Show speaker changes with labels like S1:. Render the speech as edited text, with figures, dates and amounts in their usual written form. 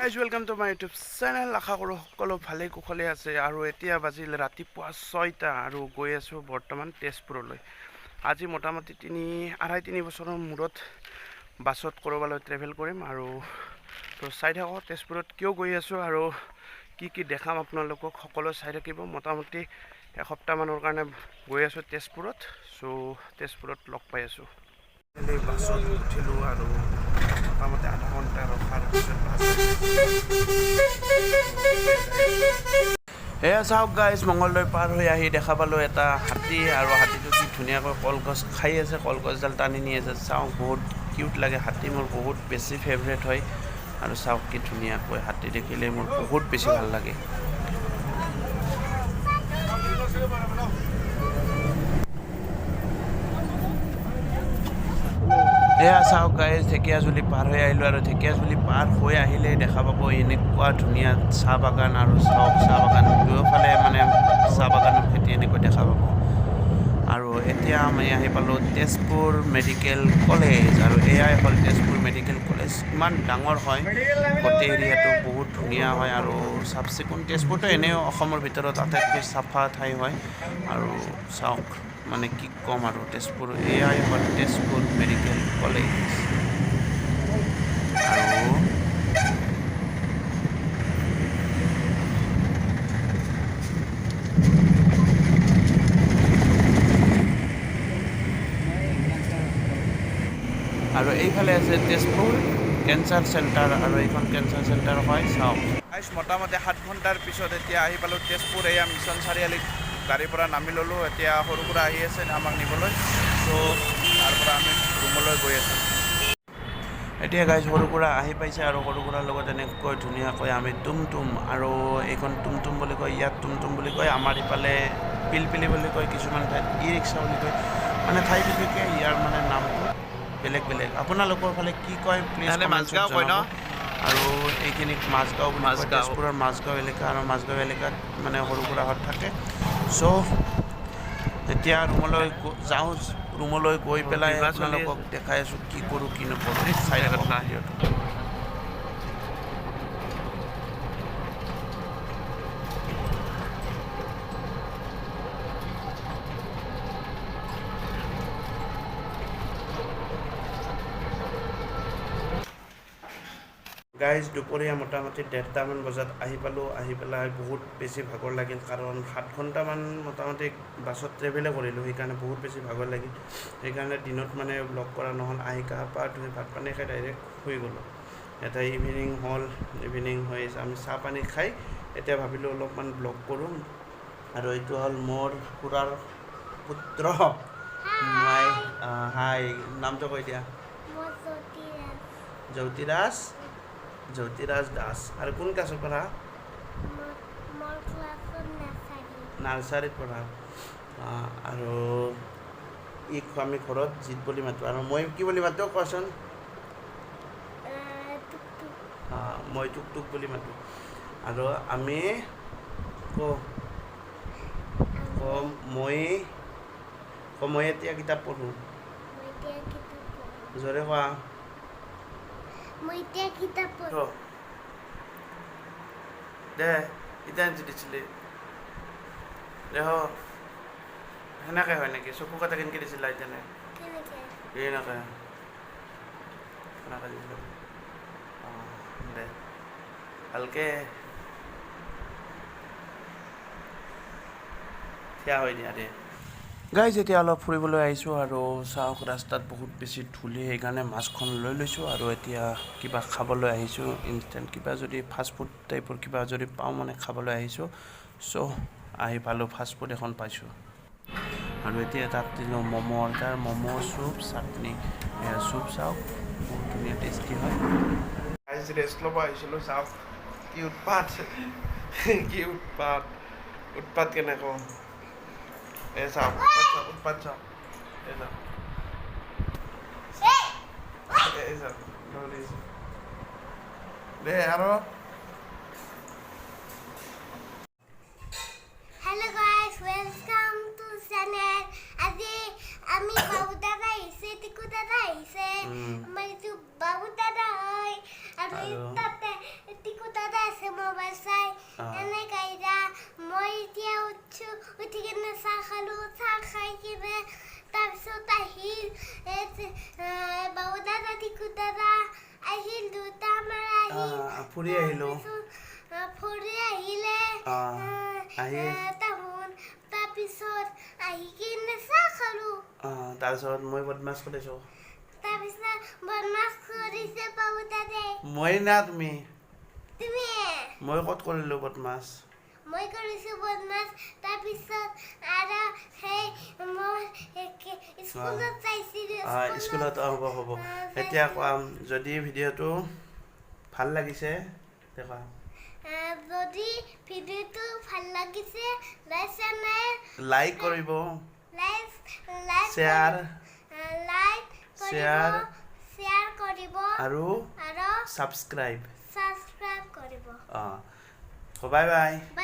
S1: Guys, welcome to my YouTube channel. আশা কৰোঁ সকলো ভালেই কুশলে আছে। আৰু এতিয়া বাজিল ৰাতিপুৱা 6টা আৰু গৈ আছোঁ বৰ্তমান তেজপুৰলৈ। আজি মোটামুটি তিনি আঢ়াই তিনি বছৰৰ মূৰত বাছত ক'ৰবালৈ ট্ৰেভেল কৰিম। আৰু তো চাই থাকক, তেজপুৰত কিয় গৈ আছোঁ আৰু কি কি দেখাম আপোনালোকক, সকলো চাই থাকিব। মোটামুটি এসপ্তাহমানৰ কাৰণে গৈ আছোঁ তেজপুৰত। চ' তেজপুৰত লগ পাই আছোঁ। বাছত উঠিলোঁ আৰু মোটামুটি আধা ঘণ্টা ৰখাৰ পিছত বাছ। এয়া চাওক গাইজ, মঙলদৈ পাৰ হৈ আহি দেখা পালোঁ এটা হাতী। আৰু হাতীটো কি ধুনীয়াকৈ কলগছ খাই আছে, কলগছডাল টানি নি আছে। চাওক, বহুত কিউট লাগে। হাতী মোৰ বহুত বেছি ফেভৰেট হয়। আৰু চাওক কি ধুনীয়াকৈ, হাতী দেখিলে মোৰ বহুত বেছি ভাল লাগে। এয়া চাওক গাইজ, ঢেকীয়াজুলি পাৰ হৈ আহিলোঁ। আৰু ঢেকীয়াজুলি পাৰ হৈ আহিলে দেখা পাব এনেকুৱা ধুনীয়া চাহ বাগান। আৰু চাওক, চাহ বাগান দুয়োফালে, মানে চাহ বাগানৰ খেতি এনেকৈ দেখা পাব। আৰু এতিয়া আমি আহি পালোঁ তেজপুৰ মেডিকেল কলেজ। আৰু এয়াই হ'ল তেজপুৰ মেডিকেল কলেজ। ইমান ডাঙৰ হয়, গোটেই এৰিয়াটো বহুত ধুনীয়া হয় আৰু চাফ চিকুণ। তেজপুৰটো এনেও অসমৰ ভিতৰত আটাইতকৈ চাফা ঠাই হয়। আৰু চাওক, মানে কি ক'ম আৰু, তেজপুৰ, এয়াই হ'ল তেজপুৰ মেডিকেল কলেজ। আৰু এইফালে আছে তেজপুৰ কেঞ্চাৰ চেণ্টাৰ। আৰু এইখন কেঞ্চাৰ চেণ্টাৰ হয়, চাওক। মোটামুটি 7 ঘণ্টাৰ পিছত এতিয়া আহি পালোঁ তেজপুৰ। এয়া মিছন চাৰিআলিত গাড়ীৰ পৰা নামি ল'লোঁ। এতিয়া সৰু সুৰা আহি আছে আমাক নিবলৈ। ত' তাৰ পৰা আমি ৰুমলৈ গৈ আছোঁ এতিয়া। গাইজ, সৰু খুৰা আহি পাইছে আৰু সৰু খুৰাৰ লগত এনেকৈ ধুনীয়াকৈ আমি টুমটুম। আৰু এইখন টুমটুম বুলি কয়, ইয়াত টুমটুম বুলি কয়, আমাৰ ইফালে পিলপিলি বুলি কয়, কিছুমান ঠাইত ই ৰিক্সা বুলি কয়। মানে ঠাই বিশেষে ইয়াৰ মানে নামটো বেলেগ বেলেগ। আপোনালোকৰ ফালে কি কয়, প্লিজ।
S2: এনে মাজগাঁও কয় ন?
S1: আৰু এইখিনিক মাজগাঁও বুলি কয়।
S2: মাজগাঁও।
S1: তেজপুৰৰ মাজগাঁও এলেকা। আৰু মাজগাঁও এলেকাত মানে সৰু খুৰাহঁত থাকে। চ' এতিয়া ৰুমলৈ যাওঁ। ৰুমলৈ গৈ পেলাই
S2: বিবাহ চলি আছে।
S1: আপোনালোকক দেখাই আছোঁ কি কৰোঁ কি নকৰোঁ, চাই থাকক ভিডিঅ'টো। গাইজ, দুপৰীয়া মোটামুটি 1:30মান বজাত আহি পালোঁ। আহি পেলাই বহুত বেছি ভাগৰ লাগিল, কাৰণ 7 ঘণ্টামান মোটামুটি বাছত ট্ৰেভেলে কৰিলোঁ, সেইকাৰণে বহুত বেছি ভাগৰ লাগিল। সেইকাৰণে দিনত মানে ব্লগ কৰা নহ'ল। আহি গা পা ধুই ভাত পানী খাই ডাইৰেক্ট শুই গ'লোঁ। এটা ইভিনিং হ'ল, ইভিনিং হৈ আমি চাহ পানী খাই এতিয়া ভাবিলোঁ অলপমান ব্লগ কৰোঁ। আৰু এইটো হ'ল মোৰ খুৰাৰ পুত্ৰ। মাই হাই, নামটো কৈ দিয়া।
S3: মই জ্যোতিৰাজ।
S1: জ্যোতিৰাজ, জ্যোতিৰাজ দাস। আৰু কোন ক্লাছত পঢ়া?
S3: মই ক্লাছত নাৰ্চাৰী।
S1: নাৰ্চাৰীত পঢ়া। আৰু ইক আমি ঘৰত জিত বুলি মাতোঁ। আৰু মই কি বুলি মাতোঁ কোৱাচোন?
S3: টুকটুক।
S1: মই টুক টুক বুলি মাতোঁ। আৰু আমি ক ক মই ক মই এতিয়া কিতাপ পঢ়োঁ।
S3: মই এতিয়া কিতাপ পঢ়োঁ।
S1: জোৰে কোৱা।
S3: মই এতিয়া কিতাপ পঢ়োঁ।
S1: দে, এতিয়া আনি দিছিলি দে। হ, সেনেকে হয় নেকি? চকু কেইটা কেনেকে দিছিলা এতিয়া?
S3: কেনেকে?
S1: এনেকে সেনেকে দিছিলো। অঁ, দে ভালকে থিয়া হৈ দিয়া দে। গাইজ, এতিয়া অলপ ফুৰিবলৈ আহিছোঁ। আৰু চাওক, ৰাস্তাত বহুত বেছি ধূলি, সেইকাৰণে মাস্কখন লৈ লৈছোঁ। আৰু এতিয়া কিবা খাবলৈ আহিছোঁ, ইনষ্টেণ্ট কিবা যদি ফাষ্ট ফুড টাইপৰ কিবা যদি পাওঁ, মানে খাবলৈ আহিছোঁ। চ' আহি পালোঁ, ফাষ্ট ফুড এখন পাইছোঁ। আৰু এতিয়া তাত দিলোঁ ম'ম' অৰ্ডাৰ, ম'ম', চুপ, চাটনি। এয়া চুপ চাওক, বহুত ধুনীয়া টেষ্টি হয়।
S2: গাইজ, ৰেষ্ট ল'ব আহিছিলোঁ। চাওক কি উৎপাত, কি উৎপাত! উৎপাত কেনেকুৱা! এই চাওক, উৎপাত চাওক, উৎপাত চাওক। এই চাওক, এই চাওক, দৌৰিছে দে আৰু।
S3: Hello guys, welcome to channel. আজি আমি বাবু দাদা আহিছে, টিকু দাদা আহিছে। আমাৰ এইটো বাবু দাদা হয় আৰু
S1: আৰু?
S3: তাতে টিকু। উঠি কিনে চাহ খালোঁ। চাহ খাই কিনে তাৰপিছত আহিল বাবু দাদা, টিকু দাদা আহিল, দুটা আমাৰ আহিল।
S2: ফুৰি আহিলোঁ।
S3: তাৰপিছত, ফুৰি আহিলে। তাহোন তাৰপিছত আহি কিনে চাহ খালোঁ।
S2: তাৰপিছত মই বদমাছ কৰিছোঁ।
S3: তাৰপিছত বদমাছ কৰিছে বাবু দাদাই।
S2: মই না তুমি?
S3: তুমি।
S2: মই ক'ত কৰিলোঁ বদমাছ?
S3: মই কৰিছোঁ বদমাছ। তাৰপিছত আৰু সেই মই স্কুলত যাইছিলোঁ।
S2: স্কুলত। হ'ব হ'ব। এতিয়া কোৱা, যদি ভিডিঅ'টো ভাল লাগিছে তে কোৱা।
S3: যদি ভিডিঅ'টো ভাল লাগিছে, লাইক, চেনেল
S2: লাইক কৰিব।
S3: Like like
S2: share.
S3: লাইক কৰিব।
S2: শ্বেয়াৰ।
S3: শ্বেয়াৰ কৰিব।
S2: আৰু
S3: আৰু
S2: ছাবস্ক্ৰাইব।
S3: ছাবস্ক্ৰাইব কৰিব।
S2: অঁ, বাই বাই।
S3: বাই।